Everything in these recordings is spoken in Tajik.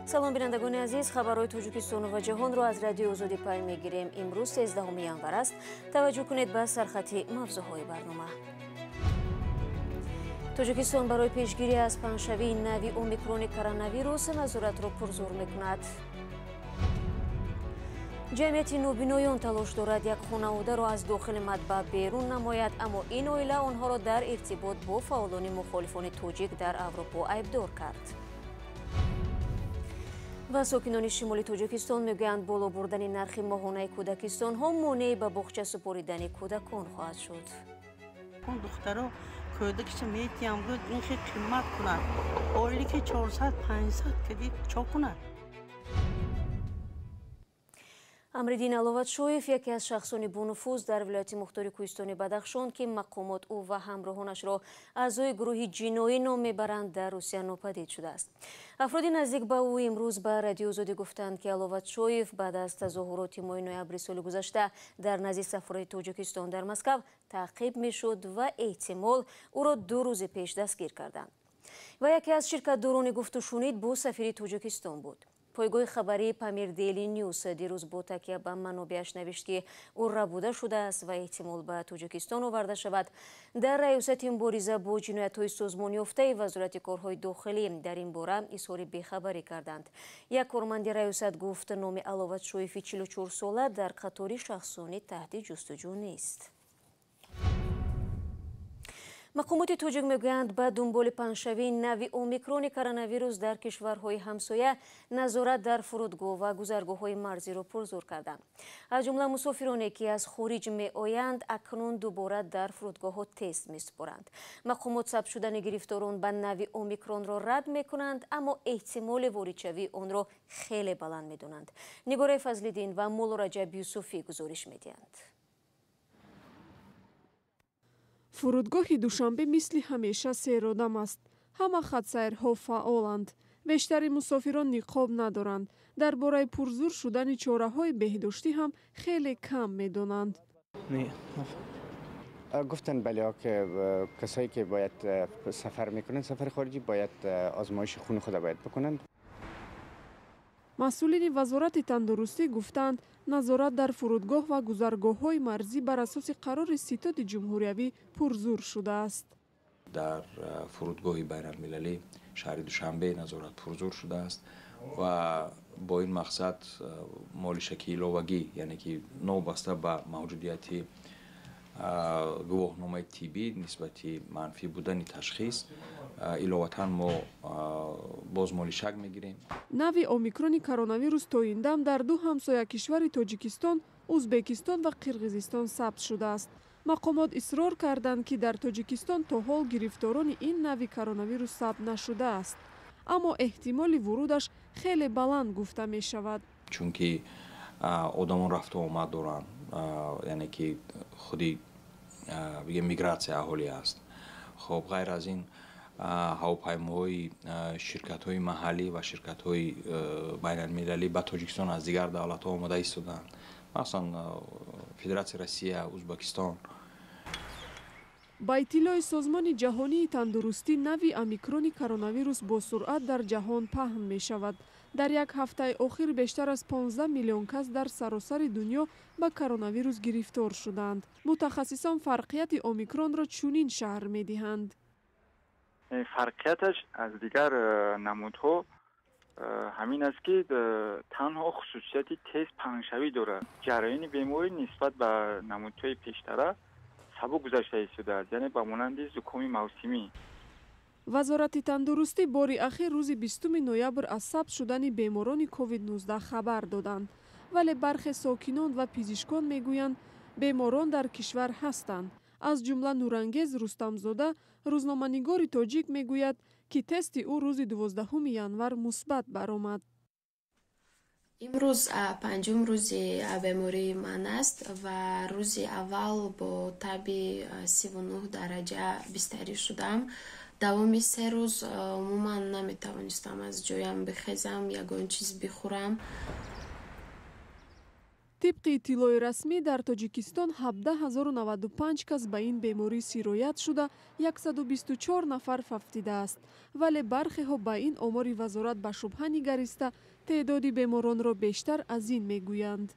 Салом, бинандагони азиз, хабарҳои Тоҷикистону ва ҷаҳонро аз Радиои Озодӣ пай мегирем. Имрӯз 13 январ аст. Таваҷҷӯҳ кунед ба сархати мавзӯъҳои барнома. Тоҷикистон барои пешгирӣ аз паҳншавии нави омикрони коронавирус назоратро пурзӯр мекунад. Ҷамъияти нобиноён талош дорад як хонаводаро аз дохили матбаъ берун намояд, аммо ин оила онҳоро дар иртибот бо фаъолони мухолифони тоҷик дар Аврупо айбдор кард. Ва сокинони шимоли Тоҷикистон мегӯянд, боло бурдани нархи моҳонаи кӯдакистонҳо монеи ба боғча супоридани кӯдакон хоҳад шуд. Духтаро кӯдакиша метиҳам, гӯяд, ин хел қимат кунад. Ойлики 400-500 кади чо кунад? Амриддин Аловатшоев, яке аз шахсони бонуфуз дар вилояти мухтори кӯҳистони Бадахшон, ки мақомот ӯ ва ҳамроҳонашро аъзои гурӯҳи ҷиноӣ ном мебаранд, дар Русия нопадид шудааст. Афроди наздик ба ӯ имрӯз ба Радиои Озодӣ гуфтанд, ки Аловатшоев баъд аз тазоҳуроти моҳи ноябри соли гузашта дар назди сафорати Тоҷикистон дар Москав таъқиб мешуд ва эҳтимол ӯро 2 рӯзи пеш дастгир карданд. Ва яке аз ширкатдорони гуфтушунид бо сафири Тоҷикистон буд. Пойгоҳи хабарии Памир Дейли Ньюс дирӯз бо такя ба манобеаш навишт, ки ӯ рабуда шудааст ва эҳтимол ба Тоҷикистон оварда шавад. Дар раёсати мубориза бо ҷиноятҳои созмонёфтаи Вазорати корҳои дохилӣ дар ин бора изҳори бехабарӣ карданд. Як корманди раёсат гуфт, номи Аловатшоеви 44сола дар қатори шахсони таҳти ҷустуҷӯ нест. Мақомоти тоҷик мегӯянд, ба дунболи паҳншавии нави омикрони коронавирус дар кишварҳои ҳамсоя назорат дар фурудгоҳ ва гузаргоҳҳои марзиро пурзӯр карданд. Аз ҷумла мусофироне, ки аз хориҷ меоянд, акнун дубора дар фурудгоҳҳо тест месупоранд. Мақомот сабт шудани гирифторон ба нави омикронро рад мекунанд, аммо эҳтимоли воридшавии онро хеле баланд медонанд. Нигораи Фазлиддин ва Муллораҷаб Юсуфӣ гузориш медиҳанд. Фурудгоҳи Душанбе мисли ҳамеша серодам аст. Ҳама хатсайрҳо фаъоланд. Бештари мусофирон ниқоб надоранд. Дар бораи пурзӯр шудани чораҳои беҳдоштӣ ҳам хеле кам медонанд. Гуфтанд бале, ки касое ки бояд сафар мекунанд, сафари хориҷӣ, бояд озмоиши хуни худа бояд бикунанд. Масъулини Вазорати тандурустӣ гуфтанд, назорат дар фурудгоҳ ва гузаргоҳҳои марзӣ бар асоси қарори Ситоди ҷумҳуриявӣ пурзӯр шудааст. Дар фурудгоҳи байналмилалӣ шаҳри Душанбе назорат пурзӯр шудааст ва бо ин мақсад молишаки иловагӣ, яъне ки новобаста ба мавҷудияти гувоҳномаи тиббӣ нисбати манфӣ будани ташхис, иловатан мо боз молишак мегирем. Нави омикрони коронавирус то ин дам дар 2 ҳамсоя кишвари Тоҷикистон, Узбекистон ва Қирғизистон сабт шудааст. Мақомот исрор карданд, ки дар Тоҷикистон то ҳол гирифторони ин нави коронавирус сабт нашудааст, аммо эҳтимоли вурудаш хеле баланд гуфта мешавад. Чунки одамон рафту омад доранд, яъне ки худи мигратсия аҳолӣ аст. Хоб, ғайр аз ин ҳавопаймоҳои ширкатҳои маҳаллӣ ва ширкатҳои байналмилалӣ ба Тоҷикистон аз дигар давлатҳо омода истодаанд, махсусан Федератсияи Россия, Узбекистон. Ба иттилои Созмони ҷаҳонии тандурустӣ, нави омикрони коронавирус бо суръат дар ҷаҳон паҳн мешавад. Дар як ҳафтаи охир бештар аз 15 миллион кас дар саросари дунё ба коронавирус гирифтор шуданд. Мутахассисон фарқияти омикронро чунин шарҳ медиҳанд. Фарқияташ аз дигар намудҳо ҳамин аст, ки танҳо хусусияти тез паҳншавӣ дорад. Ҷараёни беморӣ нисбат ба намудҳои пештара сабук гузашта истодааст, яъне ба монанди зукоми мавсимӣ. Вазорати тандурустӣ бори ахир рӯзи 20 ноябр аз сабт шудани беморони COVID-19 хабар доданд. Вале бархе сокинон ва пизишкон мегӯянд, беморон дар кишвар ҳастанд. Аз ҷумла Нурангез Рустамзода, рӯзноманигори тоҷик, мегӯяд, ки тести ӯ рӯзи 12 январ мусбат баромад. Имрӯз 5-ум рӯзи бемории ман аст ва рӯзи аввал бо таби 39 дараҷа бистарӣ шудам. Давоми 3 рӯз умуман наметавонистам аз ҷоям бихезам, ягон чиз бихӯрам. Тибқи иттилои расмӣ, дар Тоҷикистон 17 095 кас ба ин беморӣ сироят шуда, 124 нафар фавтидааст. Вале бархеҳо ба ин омори вазорат ба шубҳа нигариста, теъдоди беморонро бештар аз ин мегӯянд.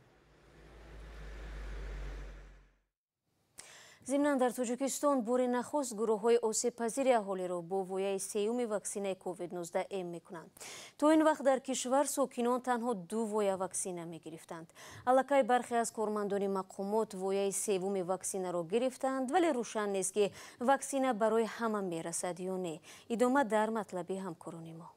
Зимнан, дар Тоҷикистон бори нахуст гурӯҳҳои осебпазири аҳолиро бо вояи сеюми ваксинаи COVID-19 эм мекунанд. То ин вақт дар кишвар сокинон танҳо ду воя ваксина мегирифтанд. Аллакай бархе аз кормандони мақомот вояи севуми ваксинаро гирифтанд, вале рӯшан нест, ки ваксина барои ҳама мерасад ё не. Идома дар матлаби ҳамкорони мо.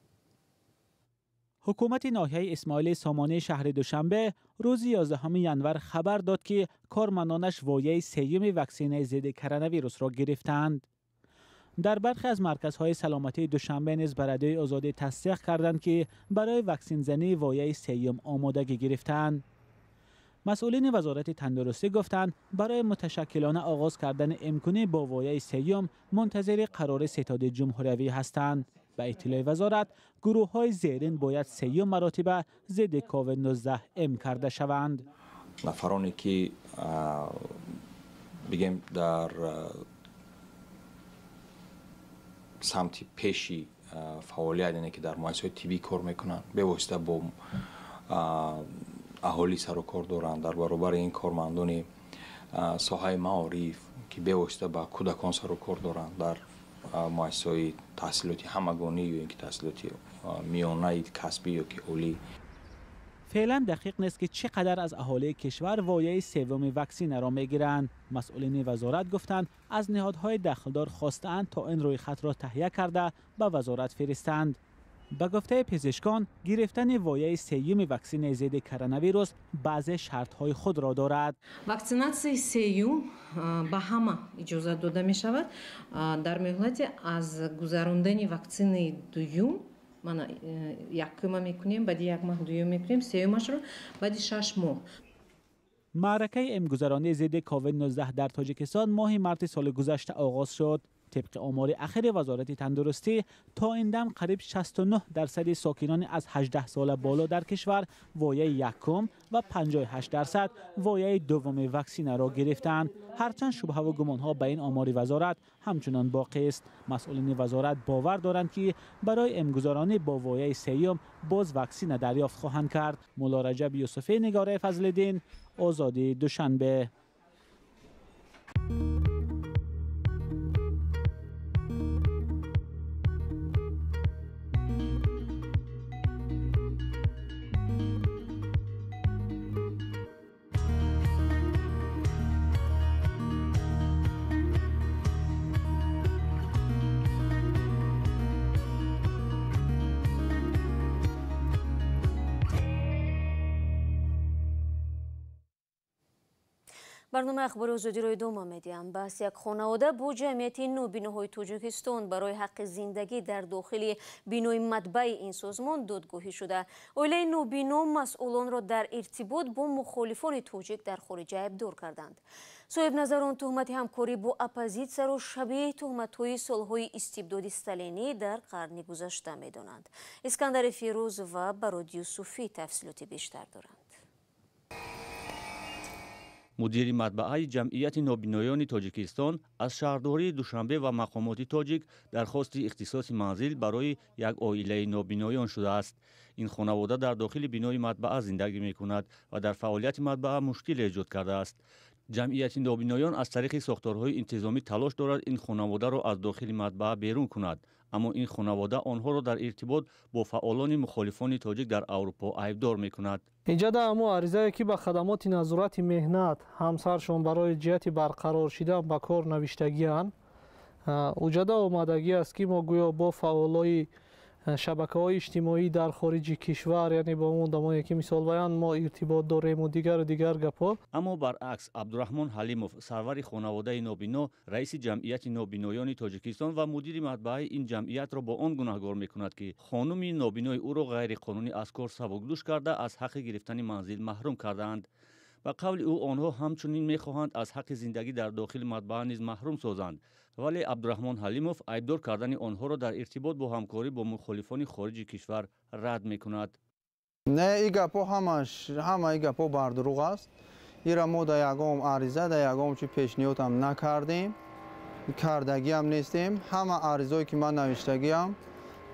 Ҳукумати ноҳияи Исмоили Сомонии шаҳри Душанбе рӯзи 11 январ хабар дод, ки кормандонаш вояи сеюми ваксинаи зидди коронавирусро гирифтаанд. Дар бархе аз марказҳои саломатии Душанбе низ ба Радиои Озодӣ тасдиқ карданд, ки барои ваксинзании вояи сеюм омодагӣ гирифтаанд. Масъулини Вазорати тандурустӣ гуфтанд, барои муташаккилона оғоз кардани имконӣ бо вояи сеюм мунтазири қарори ситоди ҷумҳуриявӣ ҳастанд. Ба иттилои вазорат, гурӯҳҳои зерин бояд сеюм маротиба зидди COVID-19 эм карда шаванд. Нафароне ки, бигем, дар самти пеши фаъолият, яъне ки дар муассисаҳои тиббӣ кор мекунанд, бевосита бо аҳолӣ сару кор доранд, дар баробари ин кормандони соҳаи маориф, ки бевосита ба кӯдакон сару кор доранд дар муассисаҳои таҳсилоти ҳамагонӣ ё ин ки таҳсилоти миёнаи касбӣ ё ки олӣ. Феълан дақиқ нест, ки чӣ қадар аз аҳолии кишвар вояи севуми ваксинаро мегиранд. Масъулини вазорат гуфтанд, аз ниҳодҳои дахлдор хостаанд, то ин рӯйхатро таҳия карда ба вазорат фиристанд. Ба гуфтаи пизишкон, гирифтани вояи сеюми ваксинаи зидди коронавирус баъзе шартҳои худро дорад. Ваксинатсияи сеюм ба ҳама иҷозат дода мешавад дар муҳлати аз гузарондани ваксинаи дуюм. Мана, якума мекунем, баъди як моҳ дуюм мекунем, сеюмашро баъди 6 моҳ. Маъракаи эмгузаронии зидди COVID-19 дар Тоҷикистон моҳи марти соли гузашта оғоз шуд. Тибқи омори ахири Вазорати тандурустӣ, то ин дам қариб 69 дарсади сокинони аз 18 сола боло дар кишвар вояи якум ва 58% вояи дуввуми ваксинаро гирифтаанд. Ҳарчанд шубҳаву гумонҳо ба ин омори вазорат ҳамчунон боқист, масъулини вазорат бовар доранд, ки барои эмгузаронӣ бо вояи сеюм боз ваксина дарёфт хоҳанд кард. Муллораҷаб Юсуфӣ, Нигораи Фазлиддин, Озодӣ, Душанбе. Барномаи Ахбори Озодиро идома медиҳам. Баҳси як хонавода бо Ҷамъияти нобиноҳои Тоҷикистон барои ҳаққи зиндагӣ дар дохили бинои матбаи ин созмон додгоҳӣ шуда. Оилаи нобино масъулонро дар иртибот бо мухолифони тоҷик дар хориҷа айбдор карданд. Соҳибназарон туҳмати ҳамкорӣ бо оппозитсияро шабеҳи туҳматҳои солҳои истибдоди сталинӣ дар қарни гузашта медонанд. Искандари Фирӯз ва Барод Юсуфӣ тафсилоти бештар доранд. Мудири матбааи Ҷамъияти нобиноёни Тоҷикистон аз шаҳрдории Душанбе ва мақомоти тоҷик дархости ихтисоси манзил барои як оилаи нобиноён шудааст. Ин хонавода дар дохили бинои матбаа зиндагӣ мекунад ва дар фаъолияти матбаа мушкил эҷод кардааст. Ҷамъияти нобиноён аз тариқи сохторҳои интизомӣ талош дорад ин хонаводаро аз дохили матбаа берун кунад, аммо ин хонавода онҳоро дар иртибот бо фаъолони мухолифони тоҷик дар Аврупо айбдор мекунад. Инҷа дар ҳамо аризае, ки ба хадамоти назорати меҳнат ҳамсаршон барои ҷиҳати барқарор шидан ба кор навиштагианд, уҷада омадагӣ аст, ки мо гӯё бо фаъолои шабакаҳои иҷтимоӣ дар хориҷи кишвар, яъне бо он одамое, ки мисолбаян мо иртибот дорему дигару дигар гапҳо. Аммо баръакс, Абдураҳмон Ҳалимов, сарвари хонаводаи нобино, раиси Ҷамъияти нобиноёни Тоҷикистон ва мудири матбааи ин ҷамъиятро бо он гунаҳгор мекунад, ки хонуми нобинои ӯро ғайриқонунӣ аз кор сабукдӯш карда, аз ҳаққи гирифтани манзил маҳрум кардаанд. Ба қавли ӯ, онҳо ҳамчунин мехоҳанд аз ҳаққи зиндагӣ дар дохили матбаа низ маҳрум созанд. Вале Абдураҳмон Ҳалимов айбдор кардани онҳоро дар иртибот бо ҳамкорӣ бо мухолифони хориҷи кишвар рад мекунад. Не, и гапҳо ҳамаш, ҳама и гапҳо бардурӯғ аст. Ира мо да ягон ариза, да ягон чи пешниҳодам накардем, кардагиам нестем. Ҳама аризое ки ман навиштагиам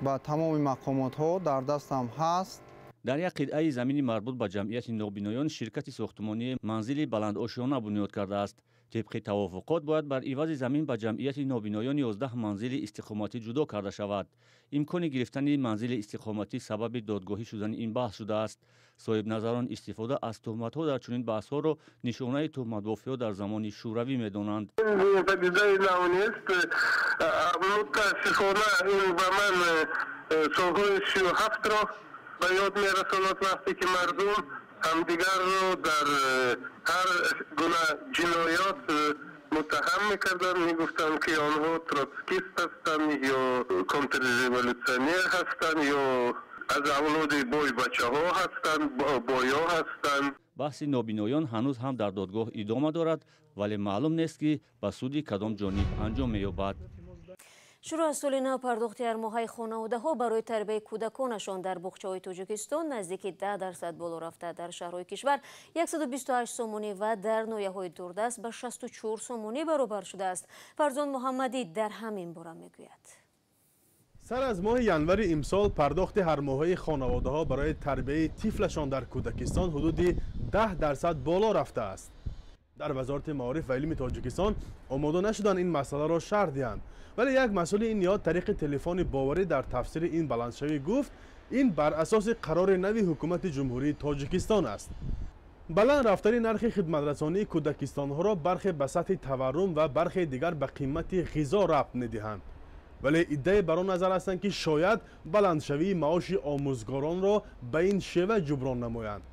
ба тамоми мақомотҳо дар дастам ҳаст. Дар як қитъаи замини марбут ба ҷамъияти нобиноён ширкати сохтмонии манзили баландошёна бунёд кардааст. Тибқи тавофуқот бояд бар ивази замин ба ҷамъияти нобиноён 11 манзили истиқоматӣ ҷудо карда шавад. Имкони гирифтани манзили истиқоматӣ сабаби додгоҳӣ шудани ин баҳс шудааст. Соҳибназарон истифода аз туҳматҳо дар чунин баҳсҳоро нишонаи туҳматбофиҳо дар замони шӯравӣ медонанд. Падидаи нав нест. Мутаассифона, ин ба ман солҳои 37-ро ба ёд мерасонад, вақте ки мардум ҳамдигарро дар ҳар гуна ҷиноят муттаҳам мекарданд, мегуфтанд, ки онҳо троцкист ҳастанд ё контрреволюционер ҳастанд ё аз авлоди бойбачаҳо ҳастанд, боё ҳастанд. Баҳси нобиноён ҳанӯз ҳам дар додгоҳ идома дорад, вале маълум нест, ки ба суди кадом ҷониб анҷом меёбад. Шурӯъ аз соли нав пардохти ҳармоҳаи хонаводаҳо барои тарбияи кӯдаконашон дар буғчаҳои Тоҷикистон наздики 10% боло рафта. Дар шаҳрҳои кишвар 128 сомонӣ ва дар ноҳияҳои дурдаст ба 64 сомонӣ баробар шудааст. Фарзон Муҳаммадӣ дар ҳамин бора мегӯяд. Сар аз моҳи январи имсол пардохти ҳармоҳаи хонаводаҳо барои тарбияи тифлашон дар кӯдакистон ҳудуди 10% боло рафтааст. Дар Вазорати маориф ва илми Тоҷикистон омода нашуданд ин масъаларо шарҳ диҳанд, вале як масъули ин ниҳод тариқи телефони боварӣ дар тафсири ин баландшавӣ гуфт, ин бар асоси қарори нави ҳукумати Ҷумҳурии Тоҷикистон аст. Баланд рафтани нархи хидматрасонии кӯдакистонҳоро бархе ба сатҳи таваррум ва бархе дигар ба қимати ғизо рабт медиҳанд, вале иддае бар он назар ҳастанд, ки шояд баландшавии маоши омӯзгоронро ба ин шева ҷуброн намоянд.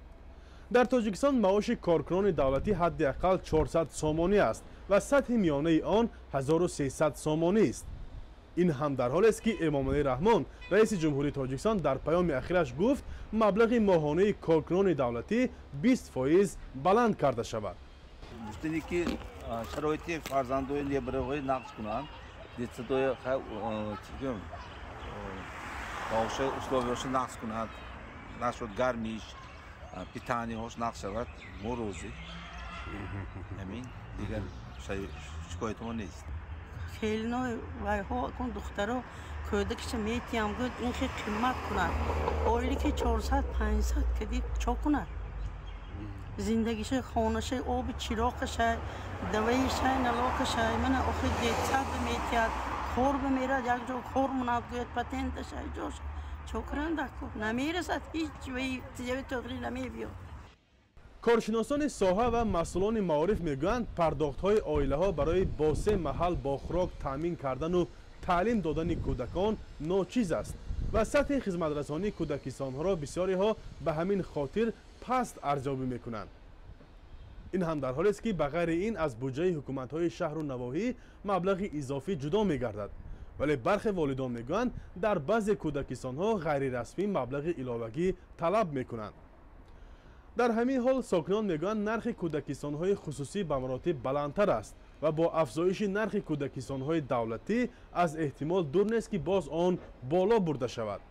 Дар Тоҷикистон маоши коркунони давлатӣ ҳадди ақал 400 сомонӣ аст ва сатҳи миёнаи он 1300 сомонӣ аст. Ин ҳам дар ҳолест, ки Эмомалӣ Раҳмон, раиси Ҷумҳурии Тоҷикистон, дар паёми ахираш гуфт, маблағи моҳонаи коркунони давлатӣ 20% баланд карда шавад. Гуфтане, ки шароити фарзандои небираҳои нақз кунанд, детсадои маоша, условияшо нақз кунанд, нашуд гармиш, питанияҳош нақз шавад, мо розӣ. Ҳамин, дигар шикоятмо нест. Келинои вайҳо кун духтаро кӯдакиша метиҳам, гӯяд, ин хел қимат кунад. Ойлики 400-500 кади чо кунад? Зиндагиша, хонаша, оби чироқаша, даваиша, налоқаша, мана охи детсад метиҳад, кор бимерад, як ҷо кор монад, гӯяд, патенташа, ҷош чо кунанд? Намерасад ҳеҷ, вай тоғрӣ намебиёд. Коршиносони соҳа ва масъулони маориф мегӯянд, пардохтҳои оилаҳо барои бо се маҳал бо хӯрок таъмин кардану таълим додани кӯдакон ночиз аст ва сатҳи хизматрасонии кӯдакистонҳоро бисёриҳо ба ҳамин хотир паст арзёбӣ мекунанд. Ин ҳам дар ҳолест, ки ба ғайри ин аз буҷаи ҳукуматҳои шаҳру навоҳӣ маблағи изофӣ ҷудо мегардад, вале бархе волидон мегӯянд, дар баъзе кӯдакистонҳо ғайрирасмӣ маблағи иловагӣ талаб мекунанд. Дар ҳамин ҳол сокинон мегӯянд, нархи кӯдакистонҳои хусусӣ ба маротиб баландтар аст ва бо афзоиши нархи кӯдакистонҳои давлатӣ аз эҳтимол дур нест, ки боз он боло бурда шавад.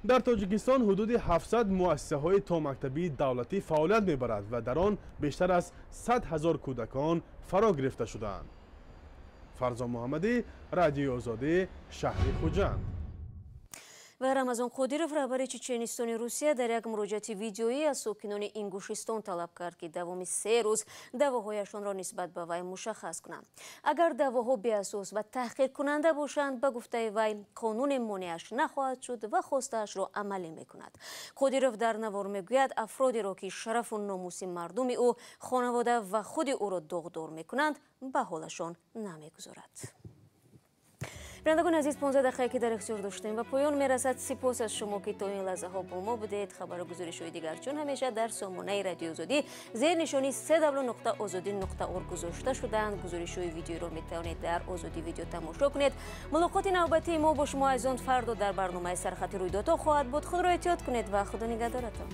Дар Тоҷикистон ҳудуди 700 муассисаҳои томактабии давлатӣ фаъолият мебарад ва дар он бештар аз 100 ҳазор кӯдакон фаро гирифта шудаанд. Фарзон Муҳаммадӣ, Радиои Озодӣ, шаҳри Хуҷанд. Ва Рамазон Қодиров, раҳбари Чеченистони Русия, дар як муроҷиати видеоӣ аз сокинони Ингушистон талаб кард, ки давоми 3 рӯз даъвоҳояшонро нисбат ба вай мушаххас кунанд. Агар даъвоҳо беасос ва таҳқиркунанда бошанд, ба гуфтаи вай, қонуне монеаш нахоҳад шуд ва хостаашро амалӣ мекунад. Қодиров дар навор мегӯяд, афродеро, ки шарафу номуси мардуми ӯ, хонавода ва худи ӯро доғдор мекунанд, ба ҳолашон намегузорад. Бинандагони азиз, 15 дақиқае, ки дар ихтиёр доштем, ба поён мерасад. Сипос аз шумо, ки то ин лаҳзаҳо бо мо будед. Хабару гузоришҳои дигар чун ҳамеша дар сомонаи Радиои Озодӣ зери нишони cw.ozodi.org гузошта шудаанд. Гузоришҳои видеоиро метавонед дар Озодӣ видео тамошо кунед. Мулоқоти навбатии мо бо шумо азизон фардо дар барномаи Сархати рӯйдодҳо хоҳад буд. Худро эҳтиёт кунед ва Худо нигаҳдоратон.